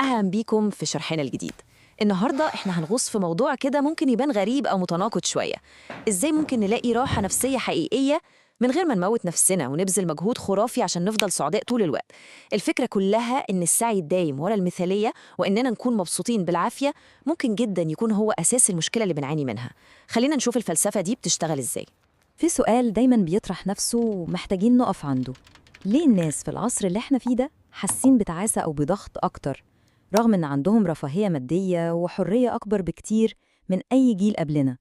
أهلا بيكم في شرحنا الجديد. النهاردة إحنا هنغوص في موضوع كده ممكن يبان غريب أو متناقض شوية. إزاي ممكن نلاقي راحة نفسية حقيقية من غير ما نموت نفسنا ونبذل مجهود خرافي عشان نفضل سعداء طول الوقت؟ الفكرة كلها إن السعي الدايم ورا المثالية وإننا نكون مبسوطين بالعافية ممكن جدا يكون هو أساس المشكلة اللي بنعاني منها. خلينا نشوف الفلسفة دي بتشتغل إزاي. في سؤال دايما بيطرح نفسه ومحتاجين نقف عنده: ليه الناس في العصر اللي احنا فيه ده حاسين بتعاسة أو بضغط أكتر، رغم إن عندهم رفاهية مادية وحرية أكبر بكتير من أي جيل قبلنا؟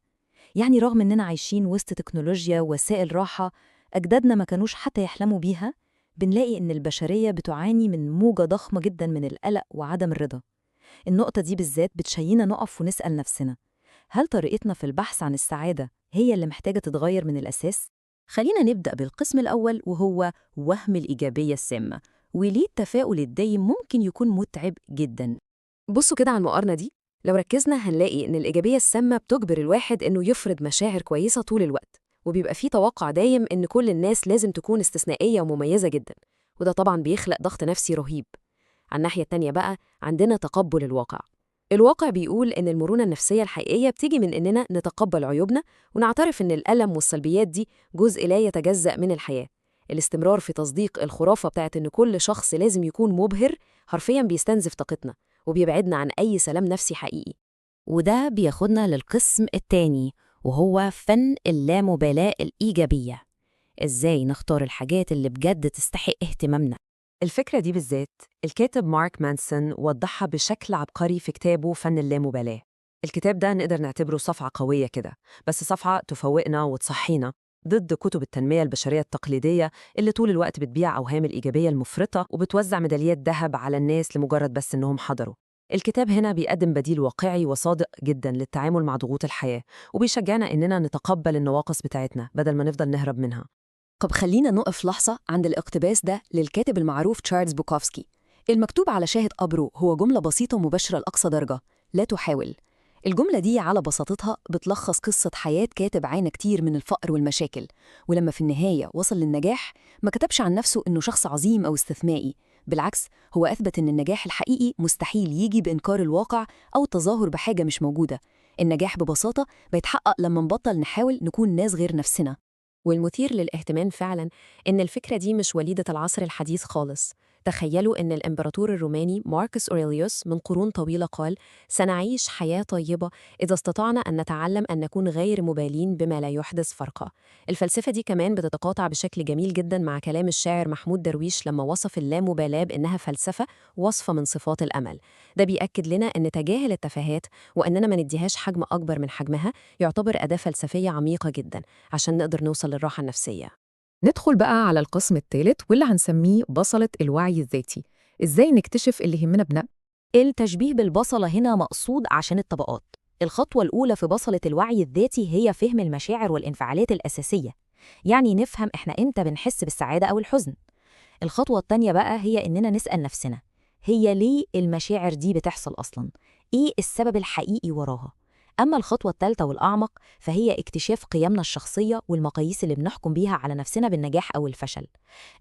يعني رغم إننا عايشين وسط تكنولوجيا ووسائل راحة أجدادنا ما كانوش حتى يحلموا بيها، بنلاقي إن البشرية بتعاني من موجة ضخمة جدا من القلق وعدم الرضا. النقطة دي بالذات بتشينا نقف ونسأل نفسنا: هل طريقتنا في البحث عن السعادة هي اللي محتاجة تتغير من الأساس؟ خلينا نبدأ بالقسم الأول، وهو وهم الإيجابية السامة، وليه التفاؤل الدايم ممكن يكون متعب جدا. بصوا كده على المقارنة دي، لو ركزنا هنلاقي إن الإيجابية السامة بتجبر الواحد إنه يفرض مشاعر كويسة طول الوقت، وبيبقى فيه توقع دايم إن كل الناس لازم تكون استثنائية ومميزة جدا، وده طبعا بيخلق ضغط نفسي رهيب. على الناحية التانية بقى عندنا تقبل الواقع. الواقع بيقول إن المرونة النفسية الحقيقية بتيجي من إننا نتقبل عيوبنا ونعترف إن الألم والسلبيات دي جزء لا يتجزأ من الحياة. الاستمرار في تصديق الخرافة بتاعت إن كل شخص لازم يكون مبهر حرفياً بيستنزف طاقتنا وبيبعدنا عن أي سلام نفسي حقيقي. وده بياخدنا للقسم الثاني، وهو فن اللامبالاة الإيجابية. إزاي نختار الحاجات اللي بجد تستحق اهتمامنا؟ الفكرة دي بالذات الكاتب مارك مانسون وضحها بشكل عبقري في كتابه فن اللامبالاة. الكتاب ده نقدر نعتبره صفعة قوية كده، بس صفعة تفوقنا وتصحينا ضد كتب التنمية البشرية التقليدية اللي طول الوقت بتبيع أوهام الإيجابية المفرطة وبتوزع ميداليات ذهب على الناس لمجرد بس إنهم حضروا. الكتاب هنا بيقدم بديل واقعي وصادق جدا للتعامل مع ضغوط الحياة، وبيشجعنا إننا نتقبل النواقص بتاعتنا بدل ما نفضل نهرب منها. طب خلينا نقف لحظة عند الاقتباس ده للكاتب المعروف تشارلز بوكوفسكي. المكتوب على شاهد قبره هو جملة بسيطة ومباشرة لأقصى درجة: لا تحاول. الجملة دي على بساطتها بتلخص قصة حياة كاتب عانى كتير من الفقر والمشاكل، ولما في النهاية وصل للنجاح ما كتبش عن نفسه إنه شخص عظيم أو استثنائي، بالعكس هو أثبت إن النجاح الحقيقي مستحيل يجي بإنكار الواقع أو التظاهر بحاجة مش موجودة. النجاح ببساطة بيتحقق لما نبطل نحاول نكون ناس غير نفسنا. والمثير للاهتمام فعلا إن الفكرة دي مش وليدة العصر الحديث خالص. تخيلوا إن الإمبراطور الروماني ماركوس أوريليوس من قرون طويلة قال: سنعيش حياة طيبة إذا استطعنا أن نتعلم أن نكون غير مبالين بما لا يحدث فرقا. الفلسفة دي كمان بتتقاطع بشكل جميل جدا مع كلام الشاعر محمود درويش لما وصف اللامبالاة بأنها فلسفة وصفة من صفات الأمل. ده بيأكد لنا إن تجاهل التفاهات وإننا ما نديهاش حجم أكبر من حجمها يعتبر أداة فلسفية عميقة جدا عشان نقدر نوصل للراحة النفسية. ندخل بقى على القسم الثالث واللي هنسميه بصلة الوعي الذاتي. إزاي نكتشف اللي يهمنا بنفسنا؟ التشبيه بالبصلة هنا مقصود عشان الطبقات. الخطوة الأولى في بصلة الوعي الذاتي هي فهم المشاعر والانفعالات الأساسية، يعني نفهم إحنا إمتى بنحس بالسعادة أو الحزن. الخطوة التانية بقى هي إننا نسأل نفسنا: هي ليه المشاعر دي بتحصل أصلاً؟ إيه السبب الحقيقي وراها؟ أما الخطوة الثالثة والأعمق فهي اكتشاف قيمنا الشخصية والمقاييس اللي بنحكم بيها على نفسنا بالنجاح أو الفشل.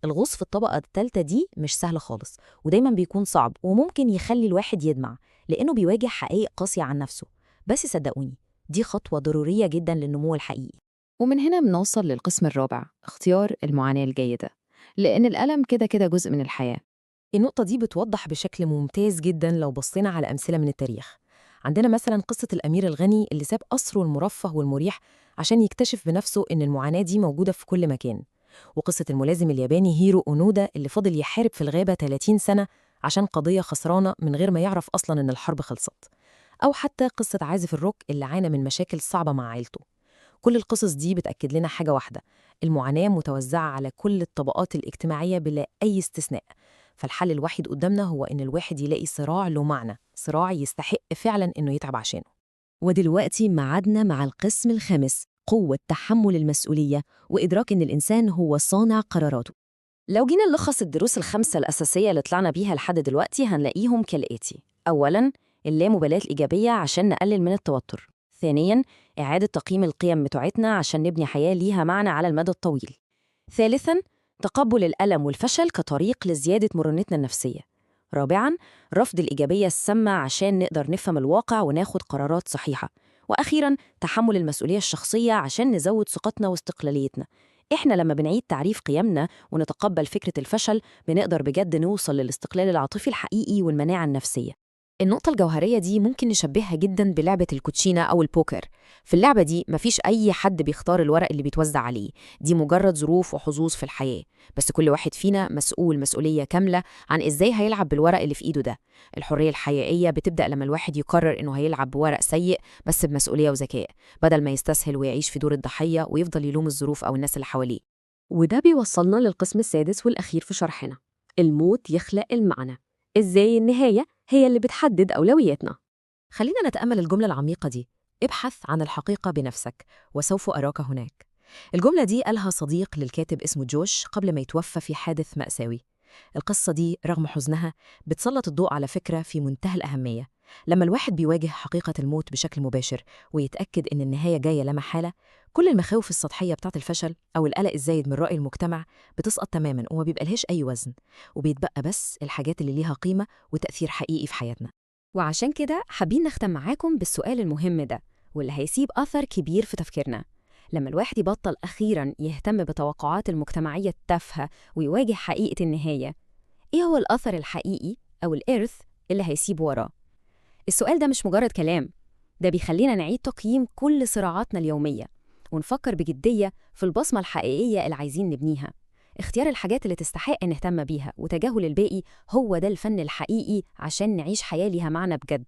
الغوص في الطبقة الثالثة دي مش سهل خالص، ودايماً بيكون صعب وممكن يخلي الواحد يدمع لأنه بيواجه حقائق قاسية عن نفسه. بس صدقوني دي خطوة ضرورية جداً للنمو الحقيقي. ومن هنا بنوصل للقسم الرابع، اختيار المعاناة الجيدة، لأن الألم كده كده جزء من الحياة. النقطة دي بتوضح بشكل ممتاز جدا لو بصينا على أمثلة من التاريخ. عندنا مثلا قصة الأمير الغني اللي ساب قصره المرفه والمريح عشان يكتشف بنفسه إن المعاناة دي موجودة في كل مكان، وقصة الملازم الياباني هيرو أونودا اللي فضل يحارب في الغابة 30 سنة عشان قضية خسرانة من غير ما يعرف أصلا إن الحرب خلصت، أو حتى قصة عازف الروك اللي عانى من مشاكل صعبة مع عائلته. كل القصص دي بتأكد لنا حاجة واحدة: المعاناة متوزعة على كل الطبقات الاجتماعية بلا أي استثناء. فالحل الوحيد قدامنا هو إن الواحد يلاقي صراع له معنى، صراع يستحق فعلاً إنه يتعب عشانه. ودلوقتي معادنا مع القسم الخامس، قوة تحمل المسؤولية وإدراك إن الإنسان هو صانع قراراته. لو جينا نلخص الدروس الخمسة الأساسية اللي طلعنا بيها لحد دلوقتي هنلاقيهم كالآتي: أولاً، اللامبالاة الإيجابية عشان نقلل من التوتر. ثانياً، إعادة تقييم القيم بتوعتنا عشان نبني حياة ليها معنى على المدى الطويل. ثالثاً، تقبل الألم والفشل كطريق لزيادة مرونتنا النفسية. رابعاً، رفض الإيجابية السامة عشان نقدر نفهم الواقع وناخد قرارات صحيحة. وأخيراً، تحمل المسؤولية الشخصية عشان نزود ثقتنا واستقلاليتنا. إحنا لما بنعيد تعريف قيمنا ونتقبل فكرة الفشل، بنقدر بجد نوصل للاستقلال العاطفي الحقيقي والمناعة النفسية. النقطة الجوهرية دي ممكن نشبهها جدا بلعبة الكوتشينة أو البوكر. في اللعبة دي مفيش أي حد بيختار الورق اللي بيتوزع عليه، دي مجرد ظروف وحظوظ في الحياة، بس كل واحد فينا مسؤول مسؤولية كاملة عن إزاي هيلعب بالورق اللي في إيده ده. الحرية الحقيقية بتبدأ لما الواحد يقرر إنه هيلعب بورق سيء بس بمسؤولية وذكاء، بدل ما يستسهل ويعيش في دور الضحية ويفضل يلوم الظروف أو الناس اللي حواليه. وده بيوصلنا للقسم السادس والأخير في شرحنا، الموت يخلق المعنى. إزاي النهاية هي اللي بتحدد أولوياتنا. خلينا نتأمل الجملة العميقة دي: ابحث عن الحقيقة بنفسك وسوف أراك هناك. الجملة دي قالها صديق للكاتب اسمه جوش قبل ما يتوفى في حادث مأساوي. القصة دي رغم حزنها بتسلط الضوء على فكرة في منتهى الأهمية. لما الواحد بيواجه حقيقة الموت بشكل مباشر ويتأكد إن النهاية جاية لا محالة، كل المخاوف السطحية بتاعت الفشل أو القلق الزايد من رأي المجتمع بتسقط تماماً وما بيبقالهاش أي وزن، وبيتبقى بس الحاجات اللي ليها قيمة وتأثير حقيقي في حياتنا. وعشان كده حابين نختم معاكم بالسؤال المهم ده، واللي هيسيب أثر كبير في تفكيرنا. لما الواحد يبطل أخيراً يهتم بتوقعات المجتمعية التافهة ويواجه حقيقة النهاية، إيه هو الأثر الحقيقي أو الإرث اللي هيسيبه وراه؟ السؤال ده مش مجرد كلام، ده بيخلينا نعيد تقييم كل صراعاتنا اليومية ونفكر بجدية في البصمة الحقيقية اللي عايزين نبنيها. اختيار الحاجات اللي تستحق نهتم بيها وتجاهل الباقي هو ده الفن الحقيقي عشان نعيش حياة ليها معنى بجد.